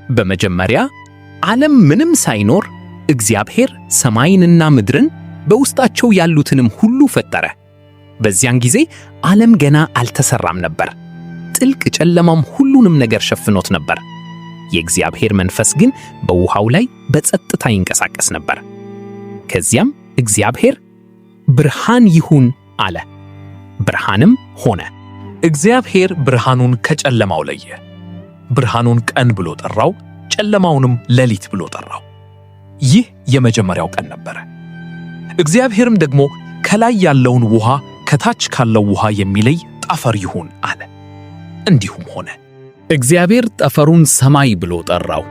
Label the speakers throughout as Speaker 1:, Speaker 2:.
Speaker 1: በመጀመሪያ ዓለም ምንም ሳይኖር እግዚአብሔር ሰማይንና ምድርን በውስጣቸው ያሉትንም ሁሉ ፈጠረ። በዚያን ጊዜ ዓለም ገና አልተሠራም ነበር። ጥልቅ ጨለማም ሁሉንም ነገር ሸፍኖት ነበር። የእግዚአብሔር መንፈስ ግን በውሃው ላይ በጸጥታ ይንቀሳቀስ ነበር። ከዚያም እግዚአብሔር ብርሃን ይሁን አለ። ብርሃንም ሆነ።
Speaker 2: እግዚአብሔር ብርሃኑን ከጨለማው ለየ። ብርሃኑን ቀን ብሎ ጠራው፣ ጨለማውንም ሌሊት ብሎ ጠራው። ይህ የመጀመሪያው ቀን ነበረ። እግዚአብሔርም ደግሞ ከላይ ያለውን ውሃ ከታች ካለው ውሃ የሚለይ ጠፈር ይሁን አለ። እንዲሁም ሆነ።
Speaker 1: እግዚአብሔር ጠፈሩን ሰማይ ብሎ ጠራው።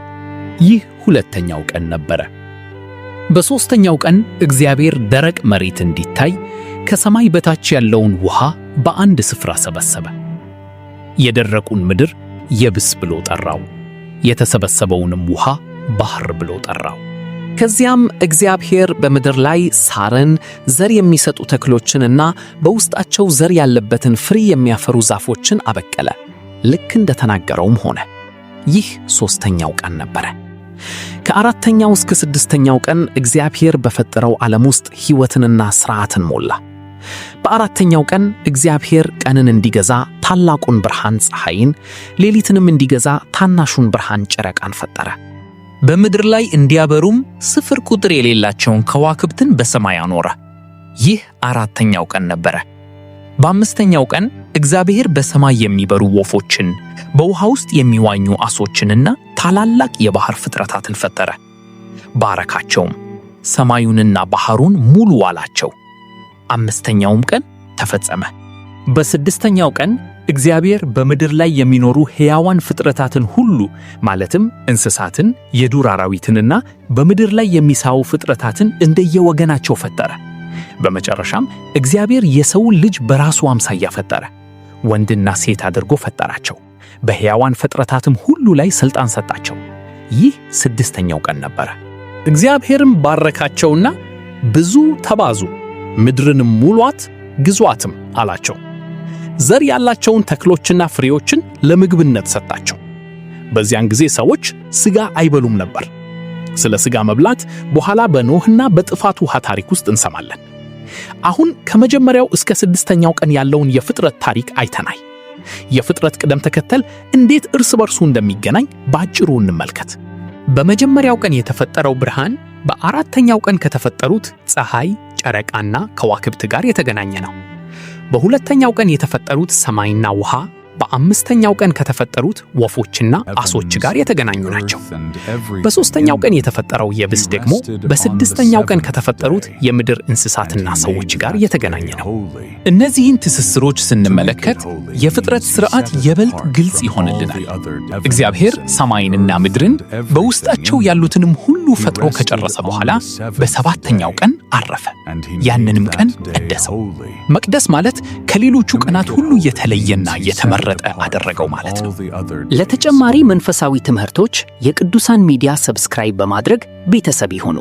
Speaker 1: ይህ ሁለተኛው ቀን ነበረ። በሦስተኛው ቀን እግዚአብሔር ደረቅ መሬት እንዲታይ ከሰማይ በታች ያለውን ውሃ በአንድ ስፍራ ሰበሰበ። የደረቁን ምድር የብስ ብሎ ጠራው። የተሰበሰበውንም ውሃ ባህር ብሎ ጠራው። ከዚያም እግዚአብሔር በምድር ላይ ሳርን፣ ዘር የሚሰጡ ተክሎችንና በውስጣቸው ዘር ያለበትን ፍሬ የሚያፈሩ ዛፎችን አበቀለ። ልክ እንደተናገረውም ሆነ። ይህ ሦስተኛው ቀን ነበረ። ከአራተኛው እስከ ስድስተኛው ቀን እግዚአብሔር በፈጠረው ዓለም ውስጥ ሕይወትንና ሥርዓትን ሞላ። በአራተኛው ቀን እግዚአብሔር ቀንን እንዲገዛ ታላቁን ብርሃን ፀሐይን፣ ሌሊትንም እንዲገዛ ታናሹን ብርሃን ጨረቃን ፈጠረ።
Speaker 2: በምድር ላይ እንዲያበሩም ስፍር ቁጥር የሌላቸውን ከዋክብትን በሰማይ አኖረ። ይህ አራተኛው ቀን ነበረ። በአምስተኛው ቀን እግዚአብሔር በሰማይ የሚበሩ ወፎችን፣ በውሃ ውስጥ የሚዋኙ ዓሦችንና ታላላቅ የባህር ፍጥረታትን ፈጠረ። ባረካቸውም፣ ሰማዩንና ባህሩን ሙሉ አላቸው። አምስተኛውም ቀን ተፈጸመ።
Speaker 1: በስድስተኛው ቀን እግዚአብሔር በምድር ላይ የሚኖሩ ሕያዋን ፍጥረታትን ሁሉ፣ ማለትም እንስሳትን፣ የዱር አራዊትንና በምድር ላይ የሚሳቡ ፍጥረታትን እንደየወገናቸው ፈጠረ። በመጨረሻም እግዚአብሔር የሰውን ልጅ በራሱ አምሳያ ፈጠረ። ወንድና ሴት አድርጎ ፈጠራቸው። በሕያዋን ፍጥረታትም ሁሉ ላይ ሥልጣን ሰጣቸው። ይህ ስድስተኛው ቀን ነበረ። እግዚአብሔርም ባረካቸውና ብዙ ተባዙ፣ ምድርንም ሙሏት፣ ግዟትም አላቸው። ዘር ያላቸውን ተክሎችና ፍሬዎችን ለምግብነት ሰጣቸው። በዚያን ጊዜ ሰዎች ሥጋ አይበሉም ነበር። ስለ ሥጋ መብላት በኋላ በኖህና በጥፋት ውሃ ታሪክ ውስጥ እንሰማለን። አሁን ከመጀመሪያው እስከ ስድስተኛው ቀን ያለውን የፍጥረት ታሪክ አይተናል። የፍጥረት ቅደም ተከተል እንዴት እርስ በርሱ እንደሚገናኝ በአጭሩ እንመልከት።
Speaker 3: በመጀመሪያው ቀን የተፈጠረው ብርሃን በአራተኛው ቀን ከተፈጠሩት ፀሐይ፣ ጨረቃና ከዋክብት ጋር የተገናኘ ነው። በሁለተኛው ቀን የተፈጠሩት ሰማይና ውሃ በአምስተኛው ቀን ከተፈጠሩት ወፎችና ዓሦች ጋር የተገናኙ ናቸው። በሦስተኛው ቀን የተፈጠረው የብስ ደግሞ በስድስተኛው ቀን ከተፈጠሩት የምድር እንስሳትና ሰዎች ጋር የተገናኘ ነው።
Speaker 2: እነዚህን ትስስሮች ስንመለከት የፍጥረት ሥርዓት ይበልጥ ግልጽ ይሆንልናል። እግዚአብሔር ሰማይንና ምድርን በውስጣቸው ያሉትንም ሁሉ ፈጥሮ ከጨረሰ በኋላ በሰባተኛው ቀን አረፈ። ያንንም ቀን ቀደሰው። መቅደስ ማለት ከሌሎቹ ቀናት ሁሉ የተለየና የተመረጠ አደረገው ማለት ነው።
Speaker 4: ለተጨማሪ መንፈሳዊ ትምህርቶች የቅዱሳን ሚዲያ subscribe በማድረግ ቤተሰብ ይሁኑ።